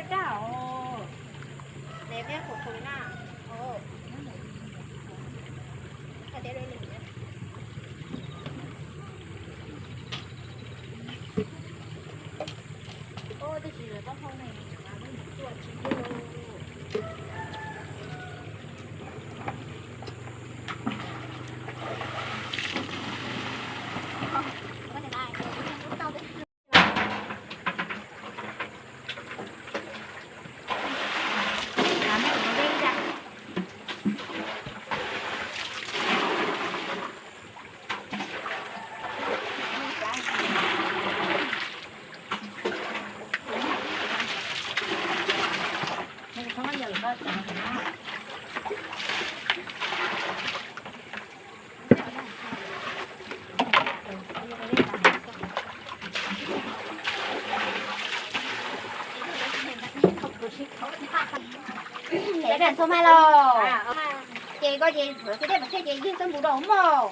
Daj os, nws peb qhuav qhuav na. Ov, tab sis lawv taub hau ne, lub nim tuaj tsis yog. Ces daj txhua mas los, ces koj ces lawv tej pas thiaj ces ywg txoj npum rau mog.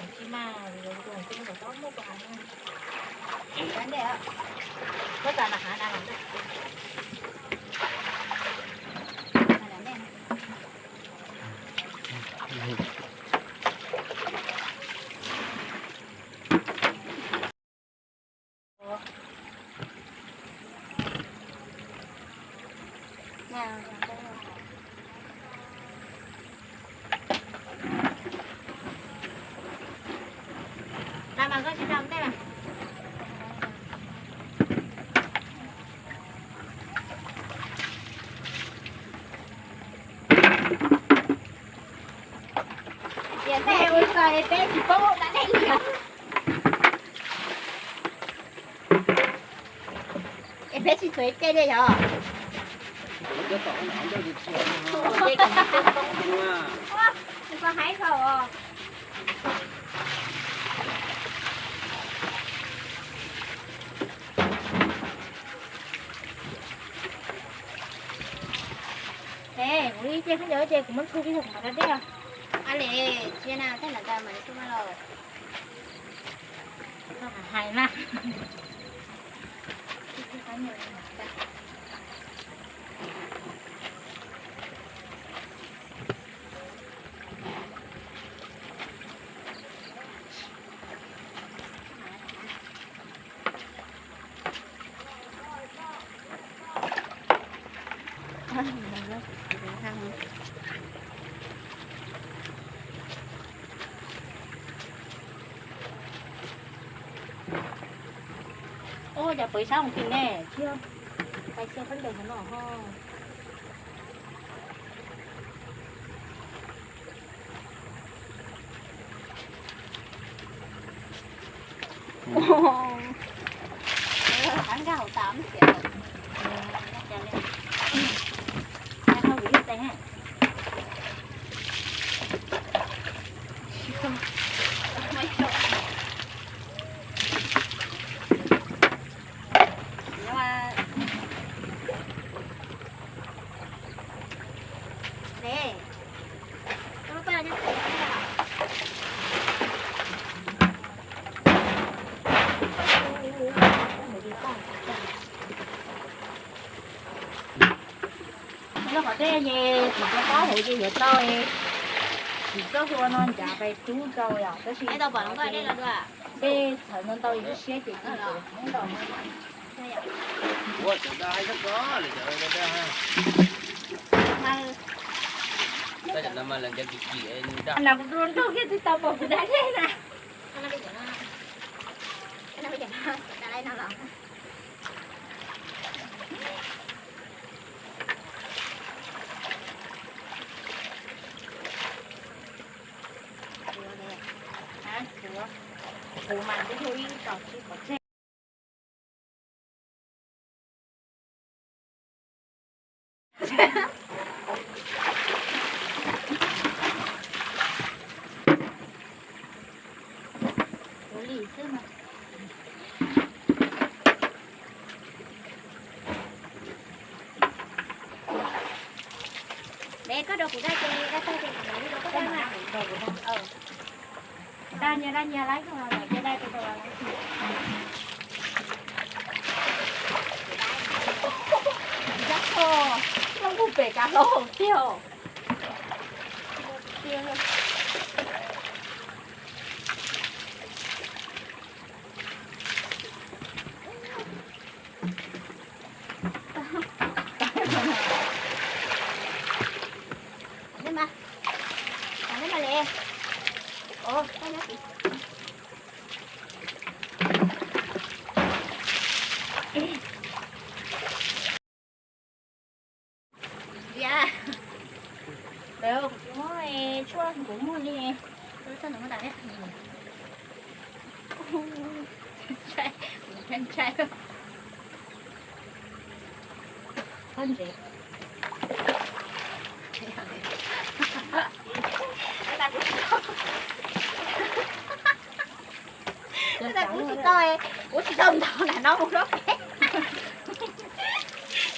Tias tej ua txog es peb tsis paub ua dab tsi li. Es peb tsis txhuav ib teg li yog? Ces kuv ib ce khaub ncaws ces kuv muab ntxhua kiag kuv mam da dej. A le, tsis na, tej ntawd mas li tus mas los. Hais na. Ua cas pov ib sab mus tim ne, tsis yog pais xiab khaub ncaws hauv no ho. Nyob qhov tej ces tsis tau hauv ces yuav tau, tsis txawj hlua no ncav pais rub rau yom, tab sis dej txhawv ntau ntau yus siab ces tsis tau. Kuv rau nrog kiag tsis tau pom kuv da dej na. Kuv mas kuv yug ib tog tsis pom tseg. Ua li xwb mas. Neb koj rau kuv daj ces daj tag ces kuv mam li rau koj daj na. Daj nyias daj nyias lawm, daj rau rau lawm. Noj mus pem kav hlau tiag. Kuv tsis muab tshuaj, kuv muag li. Ntshai, ntshai. Pob ntseg. Kuv tsis tau, kuv tsis tau ntaus lam no mus lub pem.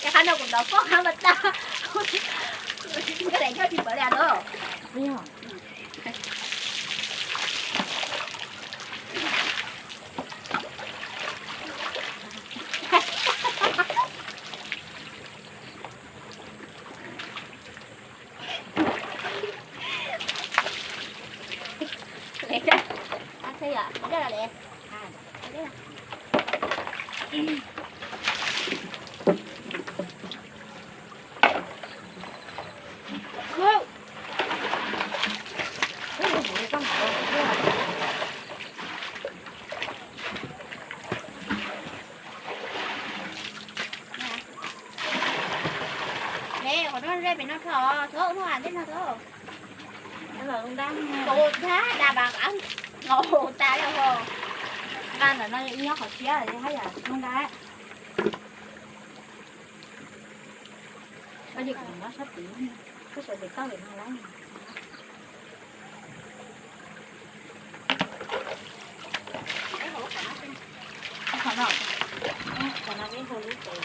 Ces qhov no kuv ntaus pob qhov mas tag. Koj daim nyob tsis pawv li no. Qhov no ze pem no tho, tho no tej no tho. Tus thab da npas nqa nqa tas li ho. Nqa ntawm no ib nyob qhov tshiab hab yam nqa. Koj yog kuv nyob sab tid, koj sawv daws tau li no lawm. Qhov no, qhov no peb hu lub tsev,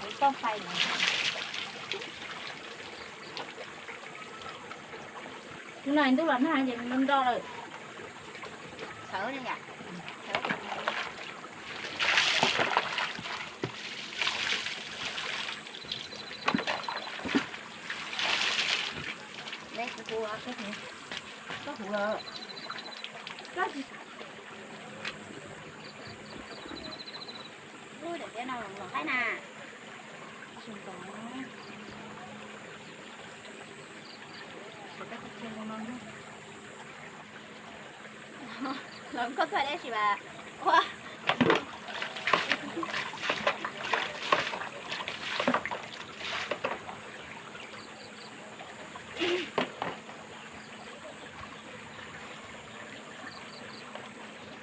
lub toj fais no. Hnub no ntuj los nag ces nws nro nro lawm. Sawv li yam. Koj hu, koj hu, koj hu. Ub, daim tiab no los qaib na. Los koj tuaj deb tsis vas ua.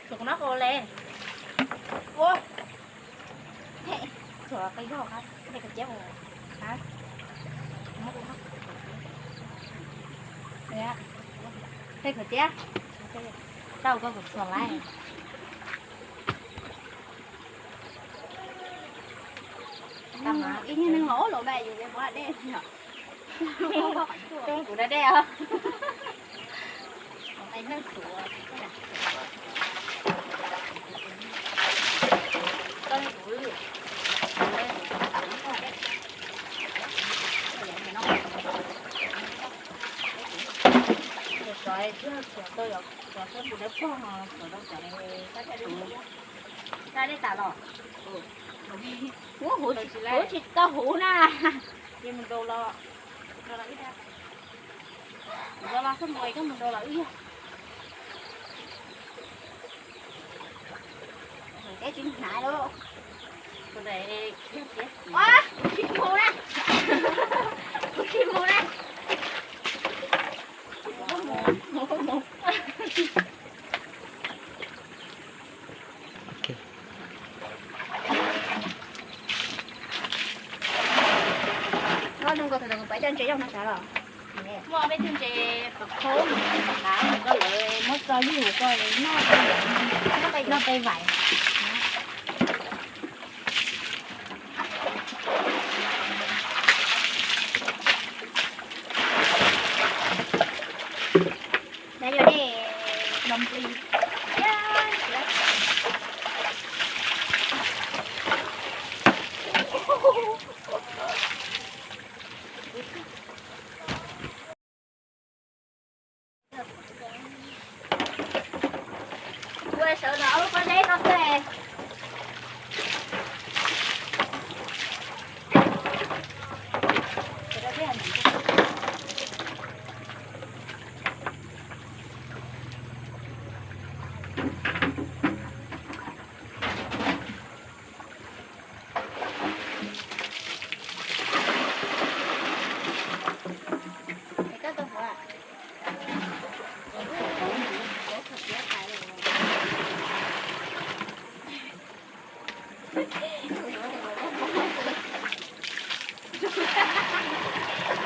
Tsuas kuv nab qau le. Ua. Tsuas qau yog qab, qau ciab ua. Qau ciab. Tau koj kuv txuas laiv. Ib nyuag neeg los ua luam mas yus yuav muab dej yom. Kuv da dej os. Sov tsis tau, sov sab tus dawb paug, sov rau cov, sab dej tas los. Huv, huv tsis tau huv na. Ces mus nraus los, nraus los ib, nraus los xab mus es koj mus nraus los ib yog. Teb tsis hnav lawm. Kuv tsis mus na. Kuv tsis mus na. Koj nug koj tus ntawd pab coj ntses yog no sav los? Muaj peb tug ntses pom khaub, koj lawv muab tso yug koj noj, noj peb vaim. Nyob yog dej los plig.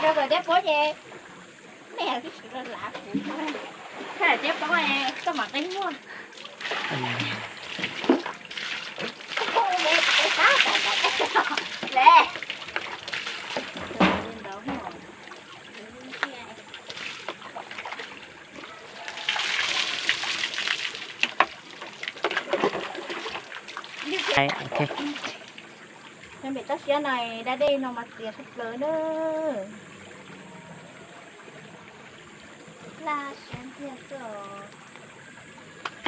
Rau kom tiab pob ces nej twb tsis los lav kuv, thaum tiab pob koj mam qi muag. Cov pem toj siab no da dej no mas txias tshaj plaws na.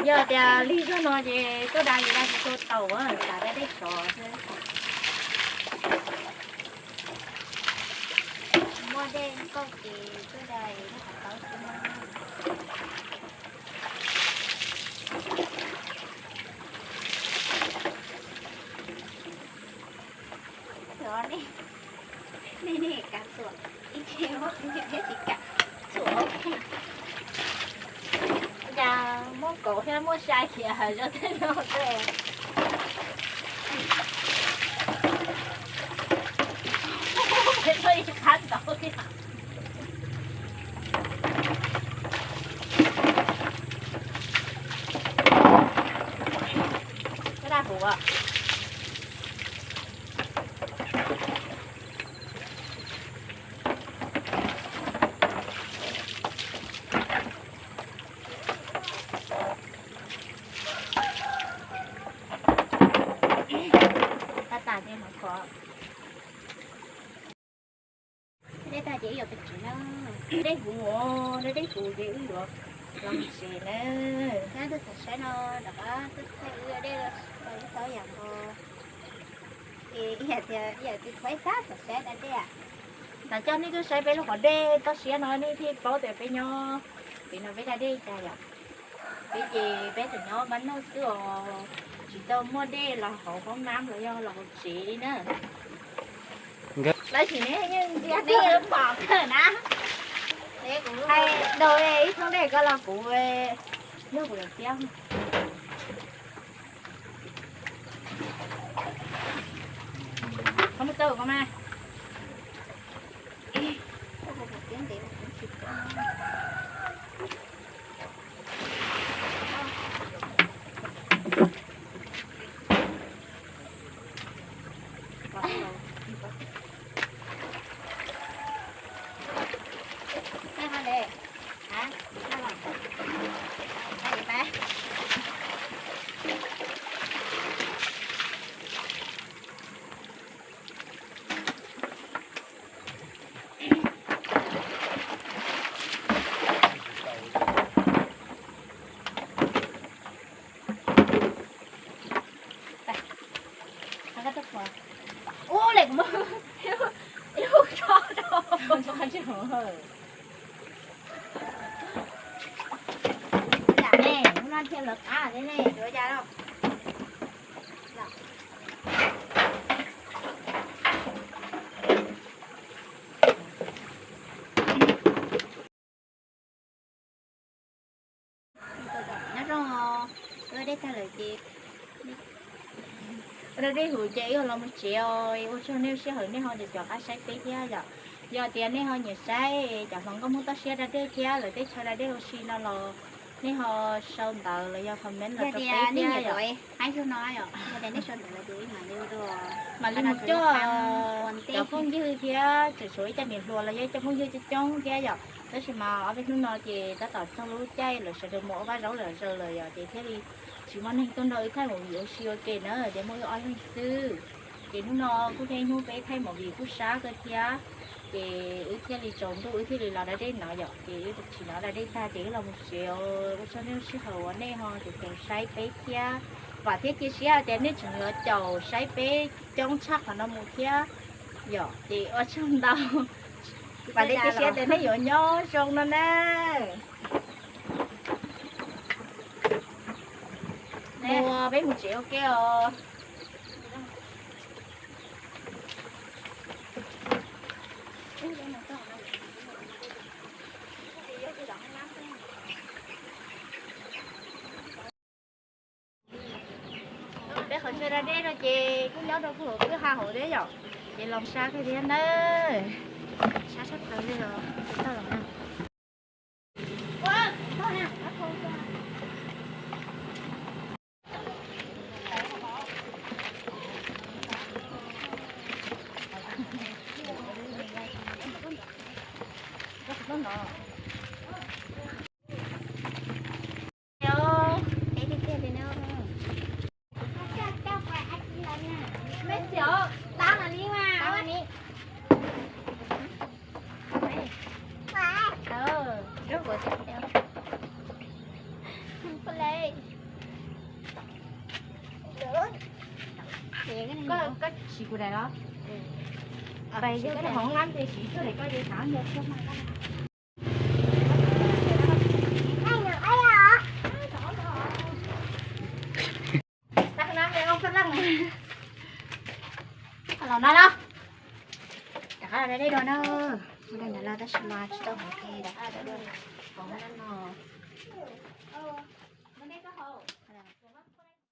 Yog tias lig zog no ces tuaj da li da tsis tau taus, xav da dej sov xwb. Muaj dej nkaus ces tuaj da li da qhov taub xwb na. Nej, nej kam txuam ib ce, muab ib ce thiab tsis kam txuam. Cas muaj kauv thiab muaj sai khiav hais zov tej no tej. Peb tuaj ib qab ntau li. Koj daj huv. Tab tas ces hlov khov. Dej tag ces wb yuav pem tsev na. Dej huv, dej huv ces wb yuav los tsev na. Tab sis saib no rov qab tuaj thaij wb dej los ib tau yam nkaus. Es ib yam tias ib yam tias kuv ib sab xav saib da dej. Xav coj nej tuaj saib peb lub qhov dej toj siab no nej thiaj paub tias peb nyob pem no peb da dej cas yom. Peb ces peb tseem nyob pab noj xwb os, tsis tau muaj dej los hauv hoob nab los yog los hauv tsev li na. Tab sis neb yeej ntsia neb yeej pom kawg na. Hais daus ib thoob dej koj los kuv nrog kuv lawm thiab. Koj mus txog koj mas. Ub, lem kuv muab ib lub tso rau. Yam ne, hnub no thiaj lawv qab thiab ne, yuav cas lauj? Nyob zoo, da dej tag lawm ces, da dej huv ces wb los mus tsev os. Ua tsaug nej sij hawm nej ho caum caum qab saib peb thiab yom. Yog tias nej ho nyiam saib cov hluas nkauj Hmoob toj siab da dej thiab lawv teb chaws da dej ua si no los nej ho sau ntawv los yog comment los rau peb thiab yom. Mam li mus coj cov phooj ywg thiab tseem tshuav ib co niam hluas los yog ib co phooj ywg coob coob thiab yom. Tab sis mas ob peb hnub no ces tab tom txog lub caij lawv sawv daws mus ua vaj zaub lawm zaws lawm yom, ces thiaj li tsis muaj neeg tuaj nrog wb thaij movie ua si ua ke na, ces muaj wb ob leeg xwb. Ces hnub no kuj yog ib hnub peb thaij movie kuj sab kawg thiab, ces wb thiaj li tsaus ntuj wb thiaj li los da dej no yom. Ces wb tsis los da dej tag ces wb los mus tsev os. Ua tsaug nej sij hawm uas nej ho caum caum saib peb thiab, vam thiab cia siab hais tias nej tseem yuav caum saib peb coob tshaj qhov no mus thiab yom. Ces ua tsaug ntau, vam thiab cia siab tias nej yuav nyob zoo no na. Mus, peb mus tsev ua ke os. Peb qhov chaw da dej no ces kuj nyob rau puag hauv kwj ha hauv thiab yom, ces los sab kawg thiab nawb. Sab sab plaws li os, tsis tau los na. Mej xyov tab mas li mas. Koj, koj siv kuv daim los? Pais yog koj hov lab ces siv koj daim koj ces xav ntau tshuaj mas. Los no los, rov qab los dej dua na. Mus dej ntawd los tab sis mas tsis tau hov ces rov qab los dej dua. Hov no no.